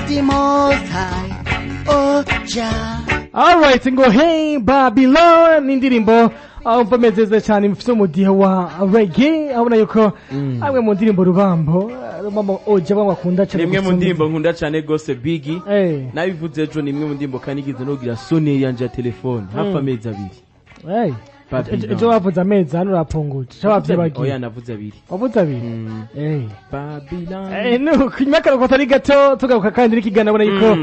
the Most High. Oh, Jah. Alright, ngo "Hey Babylon" ni indirimbo aho mva meze cyane, mfite umudiho wa reggae. Abona yuko amwe mu ndirimbo Rubambo oja bangwa akunda cyane. Ni imwe mu gusumba. ndirimbo nkunda cyane gose, Bigi. Nabivuze ejo, ni imwe mu ndirimbo kandi igeze nogira soneri yanje ya telefone hafi amezi 2. Babylon. Ejo bavuze amezi hano, urapunguje ejo wavyibagiye. Oya, navuze 2. Wavuze 2. Babylon. Nuko nyuma y'akaruhuko katari gato tugaruka kandi n'ikiganiro, abona yuko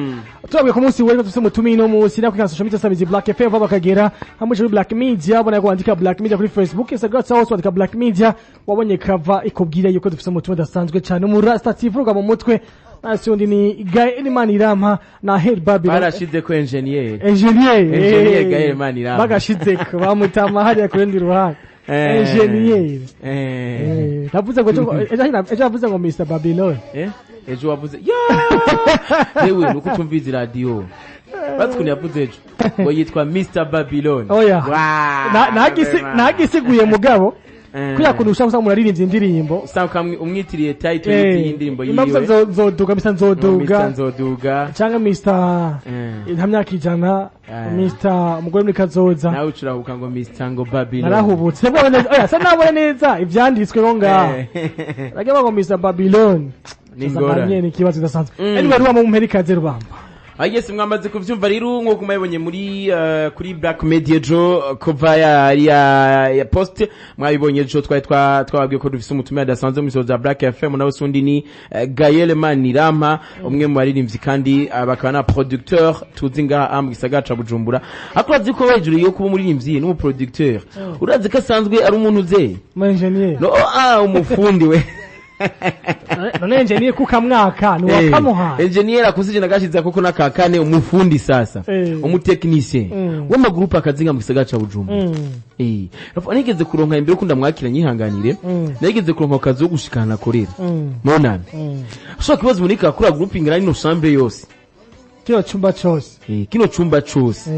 tubabwiye ku munsi w'ejo dufise umutumire ino munsi na kuri social media samizi Black FM vuba bakagera hamwe muri Black Media. Abona yuko wandika Black Media kuri Facebook, Instagram, hose wandika Black Media, wabonye cover ikubwira yuko dufise umutumire udasanzwe cyane, umurasta tivuga mu mutwe nasi undi ni Gael Manirama na Hel Babylon. Barashize ko engineer. Engineer. Engineer Gael Manirama. Bagashizeko bamutama hariya ku rundi ruhande. Engineer. Navuze ngo ejo navuze ngo Mr Babylon. Ejo wavuze ya yewe nuko utumviza iradiyo, bazi ukuntu yavuze ejo ngo yitwa Mr Babylon. Oya. Wow, Nagisiguye mugabo kuriya kuntu ushaka usanga umuntu aririmbye indirimbo. Usanga umwitiriye title y'indirimbo Impamvu yiwe. Nzoduga, Mr Nzoduga. Mr Nzoduga. Cyangwa Mr nta myaka 100. Mr umugore muri kazoza. Nawe ucurahuka ngo Mr ngo Babylon. Narahubutse. Nabona neza, oya, sa nabona neza ivyanditswe ngo ngaho ragira ngo Mr Babylon. Ni ingorane. Ni ikibazo kidasanzwe. Anyway, Rubamba, mumpera ikaze, Rubamba. Ah, yes, mwamaze kuvyumva rero nk'uko mwabibonye muri kuri Black Media ejo, cover ya post mwabibonye ejo, twari twababwiye ko dufise umutumire adasanzwe mu za Black FM, nawe sundi ni Gael Manirama, umwe mu baririmbyi kandi bakaba na producteur tuzi ngaha mu gisagara ca Bujumbura. Ariko urazi ko hejuru yo kuba umuririmbyi n'umuproducteur, urazi ko asanzwe ari umuntu uze Mu engineer. No, umufundi we. None engineer kukamwaka ni wakamuhaye? Engineer akusije nagashize kuko nakakane umufundi sasa, umutekinisien w'amagurupe akazinga mu gisagara ca Bujumbura. Rafa, nigeze kuronka imbere ko ndamwakira, nyihanganire, nigeze kuronka akazi ko gushikana akorera monami. Ushobora kubaza umuntu akora groupe ingana n'ino chambre yose. Kino cumba cose. Kino cumba cose.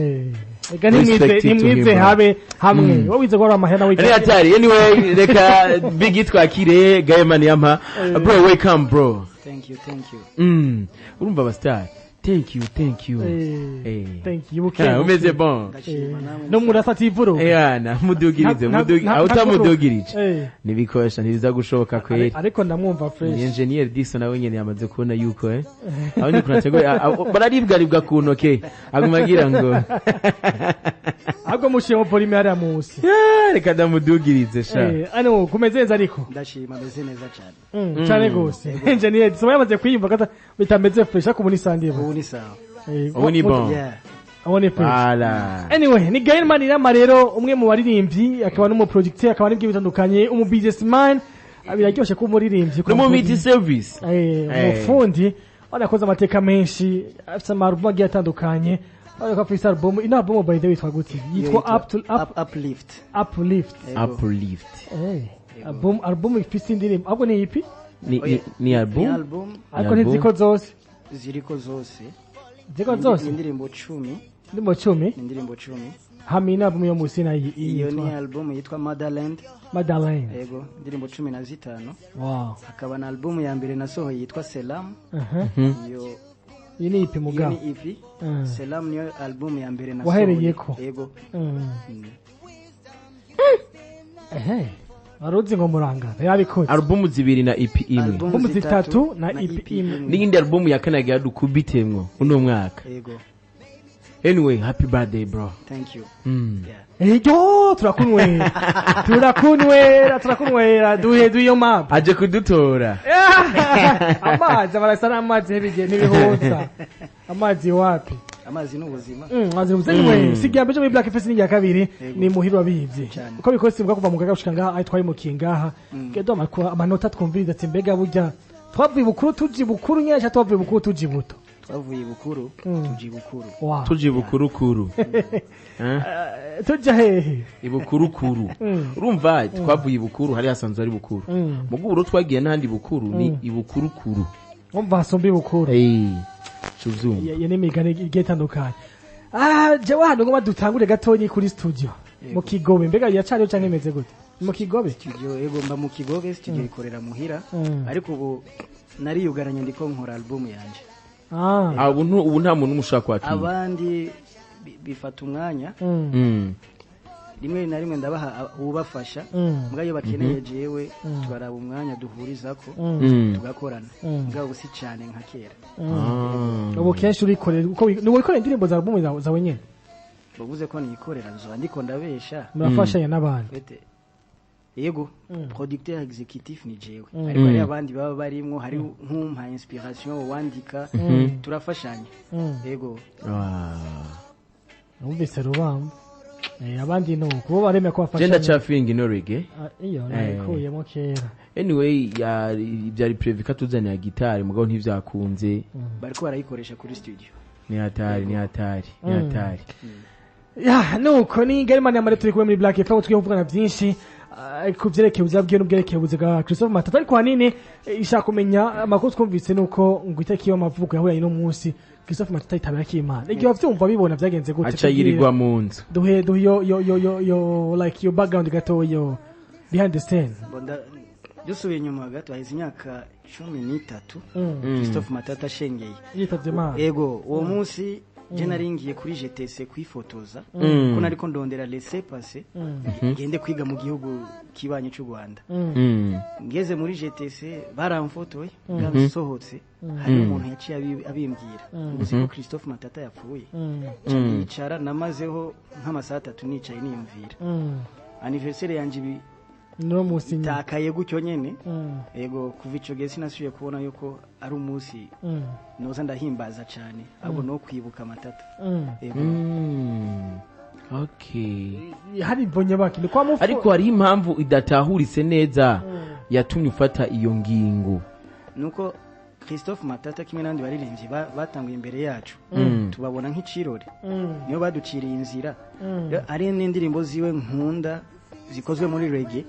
Ega nimwize. Respect to him, Nimwize bro. habe hamwe wowe wize guhora amahera wiga. Ari hatari. Anyway, reka Big twakire Gael Maniyampa. Bro, welcome, bro. Thank you, thank you. Urumva aba star, thank you, thank you. Thank you, buke. Ah, umeze bon? Ndashima, namwe? No murasa tivuro. Yana mudugirize. Aho utamudugirije nibikosha ntibiza gushoboka kweri. Ariko ndamwumva Ni fresh. Engineer Dixon nawe nyene yamaze kubona yuko aho ni kunategura bararibwaribwa ku ntoke, aguma agira ngo Ahubwo mushiyemo volume hariya munsi. Yeah, reka ndamudugirize sha. Ano kumeze neza ariko? Ndashima, meze neza cyane. Cyane gose. Engineer Dixon yamaze kwiyumva ko bitameze fresh, ariko ubu ni sandiye. Ubu ni sawa. Ubu ni bon. Yeah. Ubu ni fresh. Voilà. Anyway, ni Gael Manirama rero, umwe mu baririmbyi, akaba n'umuproducteur, akaba n'ibyo bitandukanye, umu businessman. Biraryoshe kuba umuririmbyi. No mu miti service. Umufundi wanakoze amateka menshi, afite ama album agiye atandukanye, ariko afite album, ino album by the way yitwa gute? Yitwa Up to Up? Uplift. Uplift. Yego. Uplift. Album ifise indirimbo, ahubwo ni EP. Ni Ni album. album. Ariko Album. ntiziko zose. Ziriko zose. Ziko zose. Ni indirimbo 10. Indirimbo 10. Ni indirimbo 10. Hamwe n'album yo musi nayo Iyo ni yitwa album yitwa Motherland. Motherland. Yego, indirimbo 15. Hakaba na album ya mbere nasohoye yitwa Selam. Iyo Iyi ni EP iyo mugabo. Ni EP. Selam niyo album ya mbere nasohoye. Wahereyeko. Yego. Ehe, waruzi ngo murangana yabikoze. Album zibiri na EP imwe. Album zitatu na EP imwe. N'iyindi album ya kane yagira dukubitemwo uno mwaka. Yego. Anyway, happy birthday, bro. Thank you. Yeah. Ejo turakunywera, turakunywera, turakunywera, duhe duhe iyo map. Aje kudutora. Amazi barasa n'amazi ntibige ntibihuza amazi wapi. Amazi ni ubuzima. Amazi anyway, si igya mbere muri Black Face, ni irya kabiri, ni muhirwa bivye. Cyane. Uko bikose imbwa kuva mu gaga gushika ngaha aho twari mu kingaha gedo amanota twumviriza ati mbega burya twavuye bukuru tuji bukuru nyesha, twavuye bukuru tuji buto. Twavuye bukuru tuji bukuru. Wow. Tuje bukurukuru. Eh? Tuja hehe? Ibukurukuru. Urumva twavuye ibukuru, hari hasanzwe ari bukuru. Mugo uburo twagiye n'ahandi bukuru ni ibukurukuru. Umva hasumba ibukuru. Cuzumva. Iyo ni imigani igiye itandukanye. Jewe hano ngoma dutangure gatonyi kuri studio mu Kigobe, mbega yacariyo canke imeze gute mu Kigobe? Studio, yego, mba mu Kigobe, studio ikorera muhira. Ariko ubu nariyugaranye, ndiko nkora album yanje. Ah. Ubu nta muntu n'umwe ushaka kwakira. Abandi bifata umwanya. Rimwe na rimwe ndabaha ubafasha. Mbwa iyo bakeneye jewe, turaraba umwanya duhurizako, tugakorana. Mbwa si cyane nka kera. Ah. Ubu kenshi urikorera uko ni wikorera indirimbo za album zawe nyene? Bavuze ko nikorera, nzoba ndiko ndabesha. Murafashanya n'abandi? Bete yego, producteur exécutif ni jewe, ariko hari abandi baba barimwo, hari nkumpa inspiration, wandika, turafashanya. Yego. Ah. Numvise rubamba. Abandi ni uko bo baremeye ko Je bafashanya. ndaca ino reggae. Ah, iyo nayikuyemo kera. Anyway, byari prévu ko atuzanira gitari, mugabo ntivyakunze. Bariko barayikoresha kuri studio. Ni hatari, ni hatari, ni hatari. Ya, nuko ni Garimani Amare, turi kumwe muri Black FM, tugiye kuvugana byinshi ku vyerekeye ubuzima bwiwe n'ubwerekeye ubuzima bwa Christophe Matata, ariko hanini ishaka kumenya amakuru twumvise nuko ngo itariki y'amavuko yahuranye n'umunsi Christophe Matata yitabira k'Imana. Igihe wavyumva, bibona, vyagenze gute? Aca yirirwa mu nzu. Duhe yo like your background gato, yo behind the scene. Bonda dusubiye inyuma gato, haheze imyaka 13 Christophe Matata ashengeye. Yitavye Imana. Ego, uwo munsi je nari ngiye kuri GTC kwifotoza, ko nariko ndondera laissez-passer ngende kwiga mu gihugu kibanyi cy'u Rwanda. Ngeze muri GTC baramfotoye, nsohotse hari umuntu yaciye abimbwira ngo uzi ko Christophe Matata yapfuye. Nca ndicara, namazeho nk'amasaha 3 nicaye niyumvira anniversaire yanje ibi no munsi nyine. Takaye gutyo nyene. Ego, kuva ico gihe sinasubiye kubona yuko ari umunsi noza ndahimbaza cyane, ahubwo no kwibuka Matata. Ego. Okay. Hari bonye baki kwa mufu. Ariko hariho impamvu idatahuritse neza yatumye ufata iyo ngingo. Nuko Christophe Matata kimwe n'abandi baririmbyi batanguye imbere yacu, tubabona nk'icirore, niyo baduciriye inzira. Rero hari n'indirimbo ziwe nkunda zikozwe muri reggae,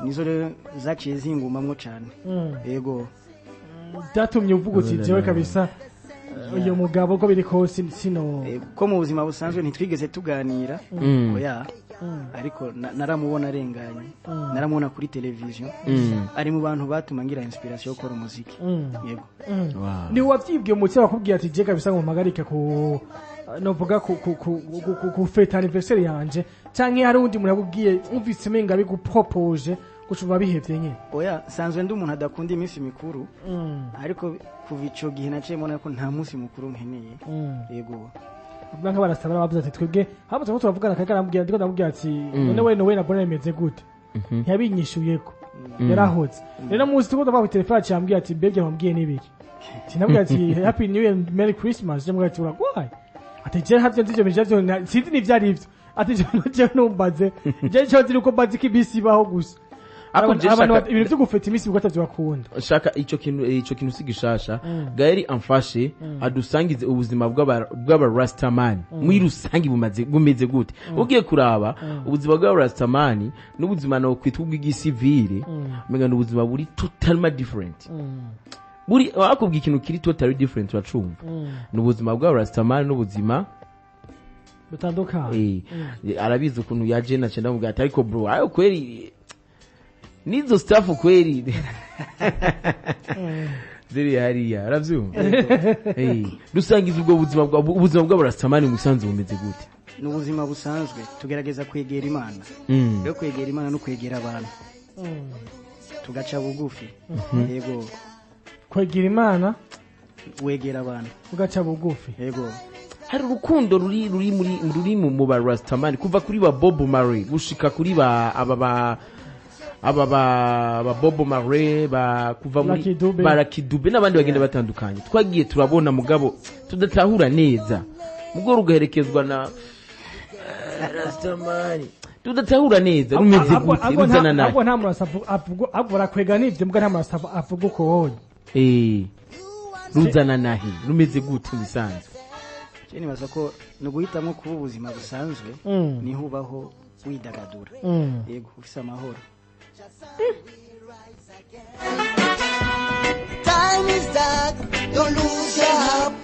nizo rero zaciye zingumamwo cyane. Yego. Byatumye uvuga uti jewe kabisa uyu mugabo uko biri kose sino. Ko mu buzima busanzwe ntitwigeze tuganira, oya, ariko naramubona arenganye, naramubona kuri televiziyo, ari mu bantu batuma ngira inspiration yo gukora umuziki. Yego. Wow. Ni wavyibwiye umutima wakubwiye ati je kabisa ngo mpagarike ku novuga ku fête anniversaire yanje, canke hari undi muntu yakubwiye, umvise umenga bigupropoje guca uba bihevye nyene? Oya, sanzwe ndi umuntu adakunda iminsi mikuru, ariko kuva ico gihe naciye mbona ko nta munsi mukuru nkeneye. Yego. Banka barasaba, bavuze ati twebwe hamwe turiko turavugana kare, arambwira, ndiko ndamubwira ati none we nowe na bona bimeze gute? Ntiyabinyishuyeko, yarahoze. Rero munsi turiko tuvuga ku telefone, aciye ati mbebye wambwiye n'ibiki? Sinabwira ati happy new year and merry Christmas. Je mbwira ati uragwaye, ati je ntabyo nzi, ivyo bintu vyo sinzi n'ivyo ari ivyo, ati je numbaze je ico nzi nuko mbazi ko iminsi ibaho gusa. Ariko je abantu shaka ibintu vyo gufeta iminsi biko atavyo bakunda. Shaka ico kintu si gishasha. Gaeli amfashe adusangize ubuzima bw'aba Rastaman muri rusangi bumaze bumeze gute. Ugiye kuraba ubuzima bw'aba Rastaman n'ubuzima no kwitwa ubw'igisivile, umenga n'ubuzima buri totalement different. Buri wakubwiye ikintu kiri totally different, uracumva ni ubuzima bw'aba Rastaman n'ubuzima butandukanye. Arabizi ukuntu yaje nace ndamubwira ati ariko bro, ayo kweli nizo stuff kweli ziri hariya, aravyumva. Dusangiza ubwo buzima bwa ubuzima bw'abarastamani mu musanzu bumeze gute? Ni ubuzima busanzwe, tugerageza kwegera Imana. Rero kwegera Imana no kwegera abantu, tugaca bugufi. Yego. Kwegera Imana, wegera abantu, ugaca bugufi. Yego. Hari urukundo ruri muri ruri mu ba Rastamani, kuva kuri ba Bob Marley gushika kuri ba aba ba Bob Marley, ba kuva muri Lucky Dube. ba Lucky Dube n'abandi bagenda batandukanye twagiye turabona, mugabo tudatahura neza, mugo rugaherekezwa na Rastamani tudatahura neza rumeze gute, ruzana nahe? Ahubwo nta muntu avuga, ahubwo barakwega n'ivyo, mbwa nta muntu avuga uko wowe. Ruzana nahe, rumeze gute mu bisanzwe? Je nibaza ko ni uguhitamo kuba ubuzima busanzwe, niho ubaho widagadura. Yego, ufise amahoro. Time is dark, don't lose your hope.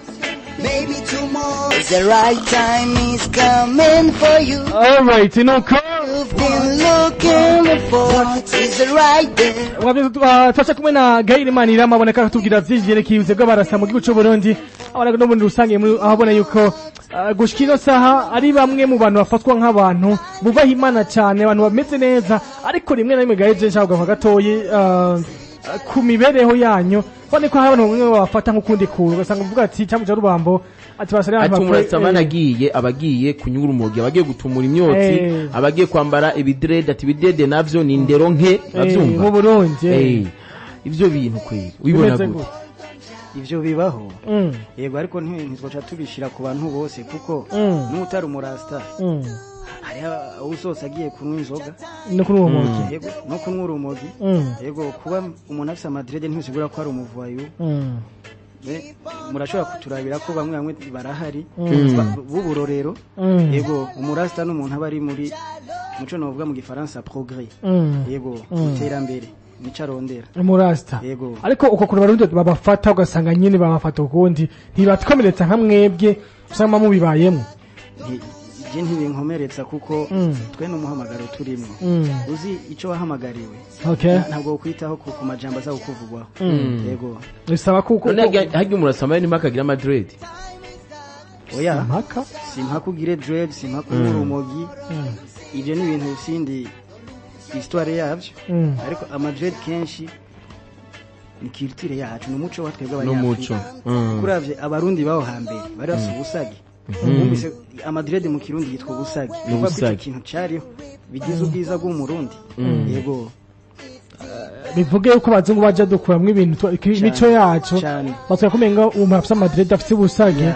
Maybe tomorrow the right time is coming for you. Alright, nuko You've been looking for is right there. Twaca kumwe na Gail Manirama, aboneka atubwira vyinshi vyerekeye ubuzima bw'abarasta mu gihugu c'u Burundi, abona no muri rusange aho abona yuko gushika ino saha ari bamwe mu bantu bafatwa nk'abantu bubaha Imana cyane, abantu bameze neza, ariko rimwe na rimwe Gail je nshaka kugaruka gatoyi ku mibereho yanyu, bone ko hari abantu bamwe babafata nk'ukundi kuntu, ugasanga uvuga ati cyangwa cya rubambo ati barasa n'abantu Ati umurasta agiye abagiye kunyura urumogi, abagiye gutumura imyotsi, abagiye kwambara ibidirede, ati ibidirede navyo ni indero nke. Mu Bavyumva Burundi. Ivyo bintu kweri ubibona Bimeze gute? Ivyo bibaho, yego, ariko ntitwoca tubishira ku bantu bose kuko n'utari umurasta hariho usose agiye kunywa inzoga No kuri uwo mugi. Yego, no kunywa urumogi. Yego, kuba umuntu afise amadrede ntibisigura ko ari umuvayu. Murashobora kuturabira ko bamwe bamwe barahari b'uburorero. Yego, umurasta n'umuntu aba ari muri muco novuga mu gifaransa progrès. Yego, iterambere nico arondera. Umurasta. Yego. Ariko uko kuntu abarundi babafata, ugasanga nyine babafata ukundi, ntibatwomeretsa nka mwebwe usanga mubibayemo? Je ntibinkomeretsa kuko twe n'umuhamagaro turimwo, uzi ico wahamagariwe, ntabwo wokwitaho ku majambo aza kukuvugwaho. Yego. Bisaba kuko None harya umurasta nawe ntimakagira amadrede? Oya. Impaka. Simpaka ugire dread, simpaka unywe urumogi, ibyo ni ibintu sindi histoire yabyo, ariko amadread kenshi ni culture yacu, ni umuco wa twebwe N'umuco. abanyafurika. Kuravye abarundi baho hambere bari bafise ubusage. Bumvise amadread mu kirundi yitwa ubusage. Ni Kuvuga ko ico ubusage. kintu cariho bigize ubwiza bw'umurundi. Yego. Bivuge yuko abazungu baja dukuramwo ibintu imico yacu, Cane. batwereka ko umenga umuntu afise amadrede afise ubusage,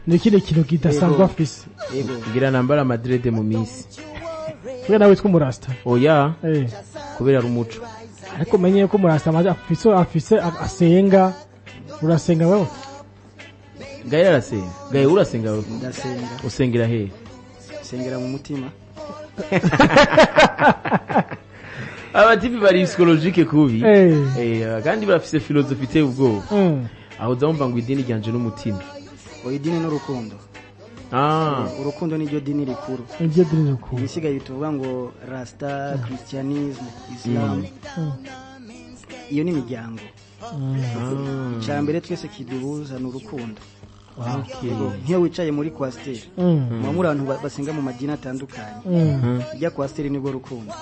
ni ikindi kintu kidasanzwe afise. Yego. Ngira nambara amadrede mu misi. Kubera nawe witwa umurasta? Oya, kubera ari umuco. Ariko umenye yuko umurasta afise asenga. Urasenga wewe? Gaye arasenga. Gaye, urasenga wewe? Ndasenga. Usengera hehe? Sengera mu mutima. Abatipi bari psychologique kubi. Kandi barafise philosophie iteye ubwoba. Aho uzamva ngo idini ryanje n'umutima. Oya, idini n'urukundo. Urukundo niryo dini rikuru. Niryo dini rikuru. Ibisigaye tuvuga ngo rasta, christianisme, islam, iyo ni imiryango. Icya mbere twese kiduhuza ni urukundo. Yego, nk'iyo wicaye muri coaster, muba muri abantu basenga mu madini atandukanye, ijya coaster nibwo rukundo.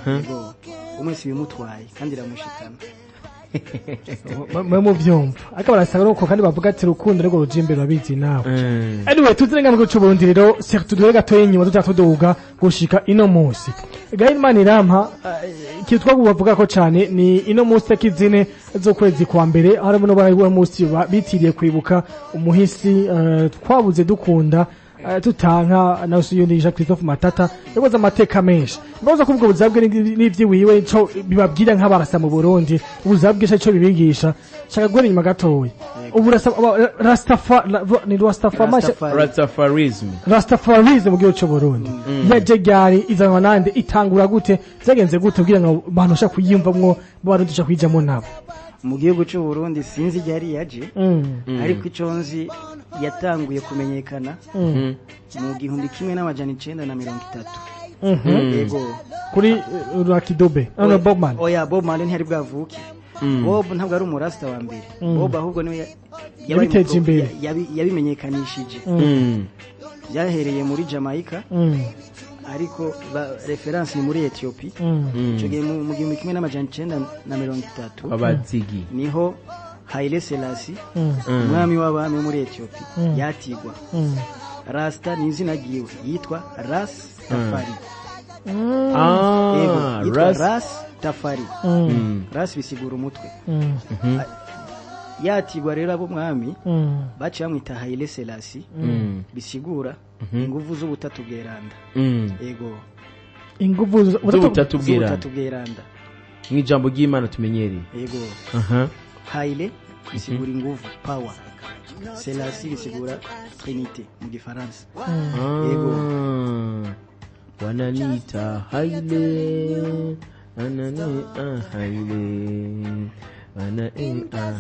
Yego, umwe wese ibimutwaye kandi iramushikana. Mwe muvyumva, ariko barasaba nuko kandi bavuga ati urukundo nirwo ruja imbere, urabizi nawe. Anyway, tuzirenga mu gihugu c'Uburundi rero, surtout duhere gatoya inyuma tuja tuduga gushika ino munsi. Gael Manirama, ikintu twakubavuga ko cane ni ino munsi tariki 4 z'ukwezi kwa mbere, harimo no munsi bitiriye kwibuka umuhisi twabuze dukunda, tutanka na yundi Jean Christophe Matata, yakoze amateka menshi. Mbaza kuvuga ubuzima bwe n'ivy'iwiwe, ico bibabwira nk'abarasa mu Burundi, ubuzima bwe ico bibigisha. Shaka guhera inyuma gatoya. Ubu Rastafa ni Rastafa Rastafari. Rastafarism. Rastafarism mu gihugu c'u Burundi yaje ryari, izanwa nande, itangura gute, vyagenze gute kugira ngo abantu bashaka kuyiyumvamwo, barundi bashaka kuyijamwo nabo? Mu gihugu cy'u Burundi sinzi igihe yaje, ariko ico nzi yatanguye kumenyekana mu 1930. Yego. Kuri Lucky Dube no Bob Marley? Oya, Bob Marley ntiyari bwavuke. Bob ntabwo ari umurasta wa mbere. Bob ahubwo niwe yabaye Yabiteje imbere. Yabimenyekanishije. Byahereye muri Jamaica, ariko reference ni muri Ethiopia. Ico gihe mu 1930 Abazigi. niho Haile Selassie, umwami w'abami wo muri Ethiopia, yatigwa. Rasta ni izina ryiwe, yitwa Ras Tafari. Yego, yitwa Ras. Ras Tafari. Ras bisigura umutwe. Yatigwa rero abo mwami baciye bamwita Haile Selassie, bisigura inguvu z'ubutatu bweranda. Yego. Inguvu z'ubutatu bweranda. Z'ubutatu bweranda. Mw'ijambo ry'Imana tumenyereye. Yego. Haile bisigura inguvu, power. Selassie bisigura trinité mu gifaransa. Yego. Wananiita Haile, anani Haile. Bana,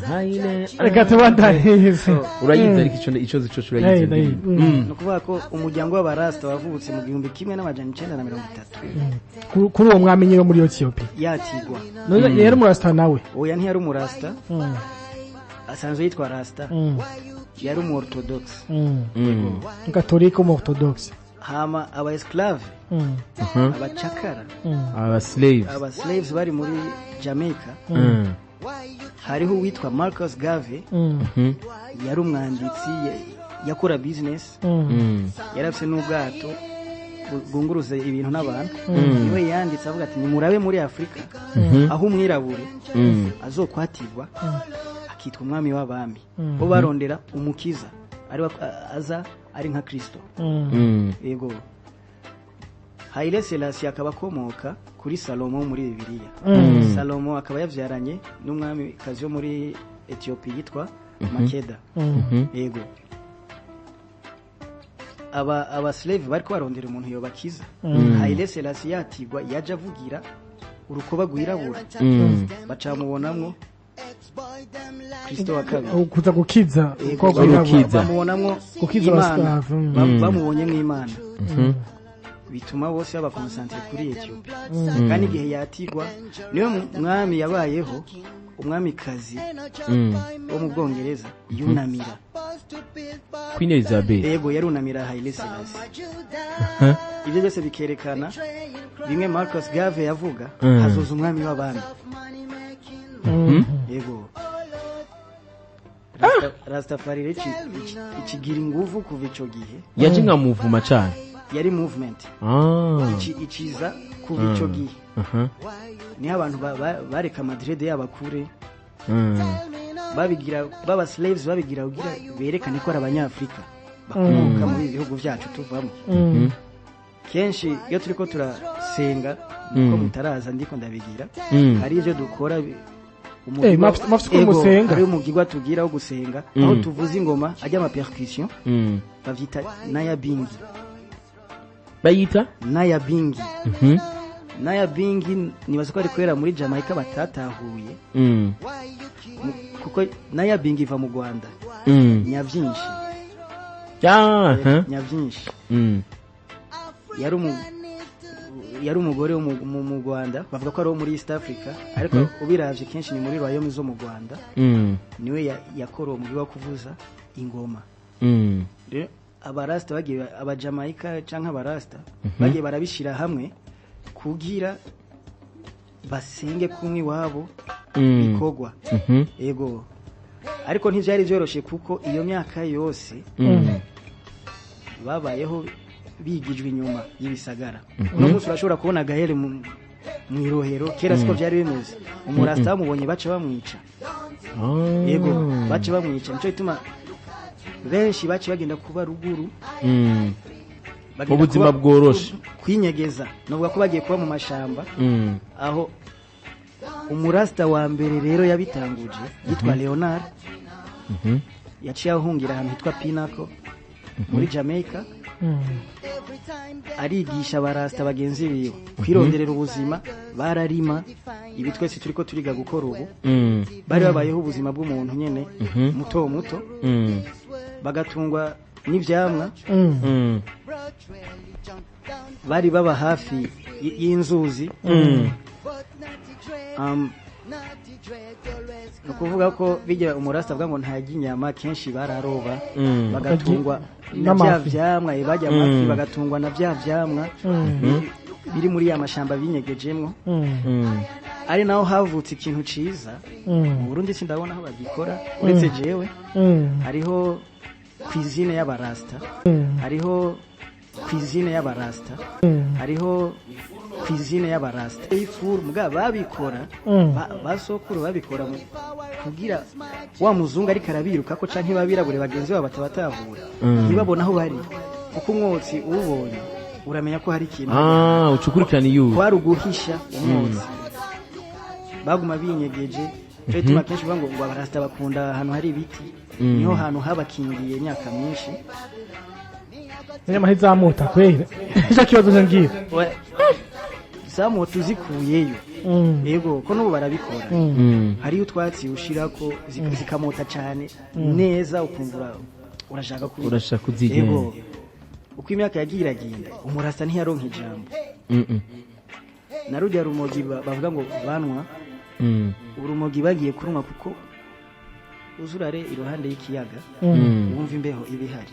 haile, Reka tubandanize. Urayizi, ariko ico ico urayizi. Eh, ndayizi. Ni ukuvuga ko umuryango w'abarasta wavutse mu 1930. Kuri uwo mwami nyine wo muri Ethiopia. Yatigwa. None yari umurasta nawe? Oya, ntiyari umurasta, asanzwe yitwa rasta. Yari umu orthodox. Gatolika, umu orthodoxe. Hama aba esclave, abacakara, aba slaves, aba slaves bari muri Jamaica, hariho uwitwa Marcus Garvey. Yari umwanditsi, yakora business, yari afise n'ubwato bwunguruza ibintu n'abantu. Niwe yanditse avuga ati: "Nimurabe muri Afurika aho umwirabure azokwatirwa akitwa umwami w'abami." Bo barondera umukiza ari aza ari nka Kristo. Yego, Haile Selassie akaba akomoka kuri Salomo muri Bibiliya. Salomo akaba yavyaranye n'umwamikazi wo muri Ethiopia yitwa Makeda. Yego, aba slave bariko barondera umuntu yobakiza. Haile Selassie yatigwa, yaje avugira urukoba rwirabura, bacamubonamwo Kristo wa kabiri. Kuza gukiza. Yego, uko gwirabura. Gukiza. Bamubonamwo Gukiza Imana. abaslave. Bamubonyemwo Imana, bituma bose baba concentré kuri Ethiopia. Kandi igihe yatigwa, niwe mwami yabayeho umwamikazi wo mu Bwongereza yunamira. Queen Elizabeth. Yego, yarunamira Haile Selassie. Ibyo byose bikerekana bimwe Marcus Garvey yavuga: hazoza umwami w'abami. Yego, Rastafari rero ikigira inguvu kuva ico gihe. Yaje nka muvuma cane. Yari movement. Ikiza kuva ico gihe, niho abantu bareka ama dreads yabo kure. Babigira baba slaves, babigira kugira berekane ko ari abanyafrika bakomoka muri ibi bihugu byacu tuvamo. Kenshi iyo turiko turasenga, nuko mutaraza, ndiko ndabigira, hari ivyo dukora Eh, mafise uko Ego, musenga? hari umugigwa tugira wo gusenga, aho tuvuza ingoma ajya ama percussion, bavyita nayabingi. Bayita? Nayabingi. Nayabingi nibaza ko ari kubera muri Jamaica batatahuye, kuko nayabingi iva mu Rwanda. Nyavyinshi. Nyavyinshi. Yari umugore wo mu Rwanda, bavuga ko ari uwo muri East Africa, ariko ubiravye kenshi ni muri royaume zo mu Rwanda. Niwe yakora uwo mugwi wo kuvuza ingoma. Rero abarasta bagiye, abajamaika canke abarasta bagiye barabishira hamwe kugira basenge kumwe iwabo bikorwa. Ego, ariko ntivyari vyoroshe, kuko iyo myaka yose babayeho bigijwe inyuma y'ibisagara. Uno munsi urashobora kubona gahere mu mw'irohero, kera siko vyari bimeze. Umurasta bamubonye baca bamwica. Yego, baca bamwica. Nico gituma benshi baca bagenda kuba ruguru. Bagenda Mu buzima bworoshe. Kwinyegeza, novuga ko bagiye kuba mu mashamba. Aho umurasta wa mbere rero yabitanguje yitwa Leonard. Yaciye ahungira ahantu hitwa Pinnacle muri Jamaica, arigisha abarasta bagenzi biwe kwironderera ubuzima. Bararima ibi twese turiko turiga gukora ubu. Bari babayeho ubuzima bw'umuntu nyene muto muto, bagatungwa n'ivyamwa. Bari baba hafi y'inzuzi. Ni ukuvuga ko bijya umurasta avuga ngo ntarya inyama, kenshi bararoba, bagatungwa na bya N'amafi. vyamwa, barya amafi, bagatungwa na bya vyamwa biri muri ya mashamba binyegejemwo. Ari naho havutse ikintu ciza. Mu Burundi sindabona aho bagikora uretse jewe. Hariho cuisine y'abarasta. Hariho cuisine y'abarasta. Hariho cuisine y'abarasta ifuru, muga babikora basokuru babikora kugira wa muzungu ariko arabiruka ko canke babirabure bagenzi babo batabatahura, ntibabona aho bari, kuko umwotsi uwubonye uramenya ko hari ikintu. Ah, ucukurikirana iyo Kwari uguhisha umwotsi, baguma binyegeje. Cyo gituma kenshi bavuga ngo abarasta bakunda ahantu hari ibiti, niho hantu habakingiye imyaka myinshi. Inyama ntizamuta kwera, nicyo kibazo ngira. Zamota uzikuyeyo. Yego, ko n'ubu barabikora. Hariyo utwatsi ushirako zikamota cyane neza, ukumva urashaka Urashaka kuzigenda. Yego, uko imyaka yagiye iragenda, umurasta ntiyaronka ijambo. Na rujya rumogi bavuga ngo banwa, urumogi bagiye kurunywa kuko uzurare iruhande y'ikiyaga, wumva imbeho iba ihari.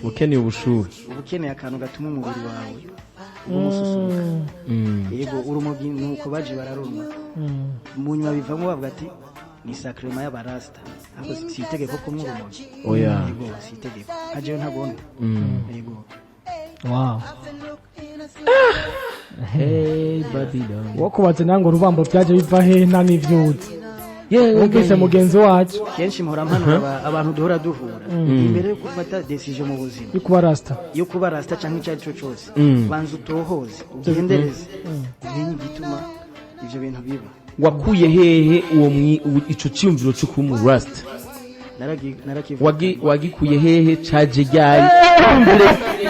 Ukeneye ubushuhe. Uba ukeneye akantu gatuma umubiri wawe uguma ususuruka. Yego, urumogi nuko baje bararunwa, mu nyuma bivamo bavuga ati ni sacrement y'abarasta, ariko si itegeko kunywa urumogi. Oya. Yego, si itegeko, nka jewe ntagona. Yego. Wow. Hey Babylon. Wo kubaza nango rubambo byaje biva he, nta n'ivyuzi wumvise mugenzi wacu. Kenshi mpora mpanura abantu duhora duhura, imbere yo gufata decision mu buzima yo kuba rasta, yo kuba rasta cyangwa icyo ari cyo cyose, banza utohoze, ugendereze, umenye igituma ivyo bintu biba. Wakuye hehe uwo ico ciyumviro cyo kuba umu rasta? Narakivuga. Wagikuye hehe? Caje ryari? Umvire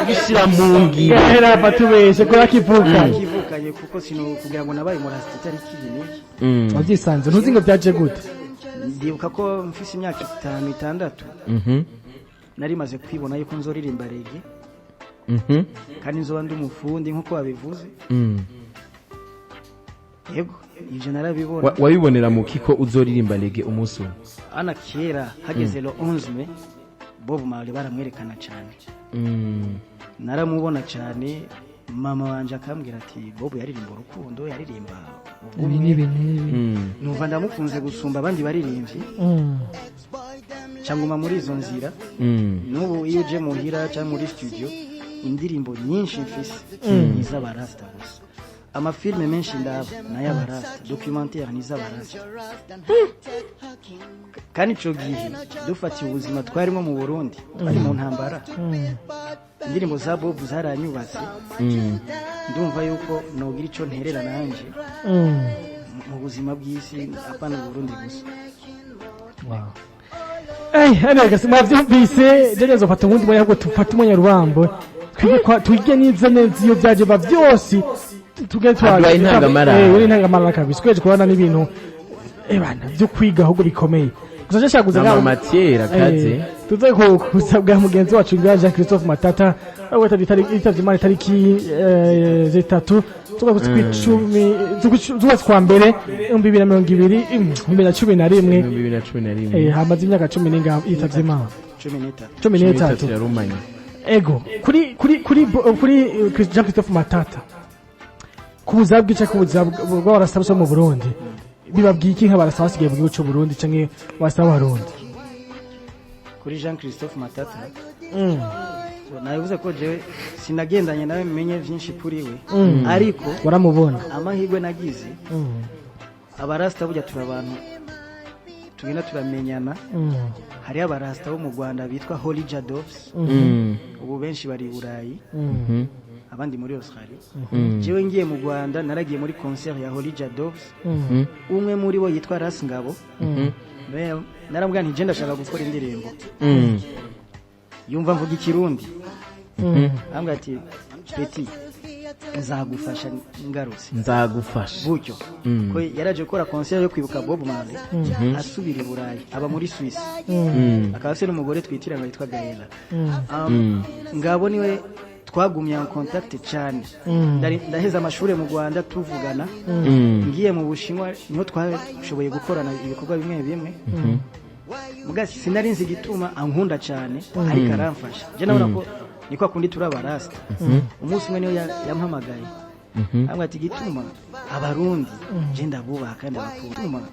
gishira mu ngiro. Era batubeshe ko yakivuka. Nakivukanye, kuko sino kugira ngo nabaye umurasta itariki iyi n'iyi. Wavyisanze, ntuzi ngo byaje gute? Ndibuka ko mfise imyaka 5, 6, nari maze kwibona yuko nzoririmba reggae, kandi nzoba ndi umufundi nk'uko babivuze. Yego, ivyo narabibona. Wabibonera mu kiko uzoririmba reggae umunsi umwe? Ana kera hageze le 11 mai, Bob Marley baramwerekana cyane. Naramubona cyane, mama wanje akambwira ati Bob yaririmba urukundo, yaririmba Ibi ubumwe. n'ibi n'ibi. Numva ndamukunze gusumba abandi baririmbyi, cyangwa muri izo nzira. N'ubu iyo uje muhira cyangwa muri studio, indirimbo nyinshi mfise ni iz'abarasta gusa. Amafilme menshi ndaba ni ay'abarasta, documentaire ni iz'abarasta. Kandi ico gihe dufatiye ubuzima twarimo mu Burundi, twari mu ntambara, indirimbo za Bob zaranyubatse. Ndumva yuko nogira ico nterera nanje mu buzima bw'isi, apana Burundi gusa. Wow. Hey, anyway, mwavyumvise, jeje nzofata uwundi mwanya, ahubwo tufate umwanya rubambo twige neza neza iyo byaje ba byose, tugende. Aduhaye intangamara. Eh, intangamara kabisa. Tweje kubana n'ibintu bana byo kwiga ahubwo bikomeye. Gusa je shaka kuza Nama matière akaze. Tuze kusabwa mugenzi wacu bwa Jean Christophe Matata, aho yitabye Imana itariki 3 z'ukwezi kw'icumi, z'ukwezi kwa mbere, 2020, 2011. 2011. Hamaze imyaka 10 n'inga yitabye Imana. 13. 13. Yarumanye. Ego, kuri Jean Christophe Matata, ku buzima bwica, ku buzima bw'abarasta bo mu Burundi, bibabwiye iki nk'abarasta basigaye mu gihugu cy'u Burundi canke barasta b'Abarundi? Kuri Jean Christophe Matata, nabivuze ko jewe sinagendanye nawe menye vyinshi kuri we, ariko waramubona. Amahirwe nagize, abarasta burya turi abantu tugenda turamenyana. Hariyo abarasta bo mu Rwanda bitwa Holy Jadovs, ubu benshi bari i Burayi, abandi muri Australia. Jewe ngiye mu Rwanda, naragiye muri concert ya Holy Jadovs, umwe muri bo yitwa Ras Ngabo. Naramubwira nti je ndashaka gukora indirimbo. Yumva mvuga ikirundi, ambwira ati petit, nzagufasha ngarutse. Nzagufasha. Gutyo ko yaraje gukora concert yo kwibuka Bob Marley, asubira i Burayi, aba muri Suisse, akaba afite n'umugore twitiranywa yitwa Gaela. Ngabo niwe twagumye en contact cyane. Ndaheza amashuri mu Rwanda tuvugana, ngiye mu Bushinwa niho twashoboye gukorana ibikorwa bimwe bimwe. Muga sinari nzi igituma ankunda cyane, ariko aramfasha. Je nabona ko ni kwa kundi turi abarasta. Umunsi umwe niyo yampamagaye, ambwira ati igituma abarundi je ndabubaha kandi abakunda.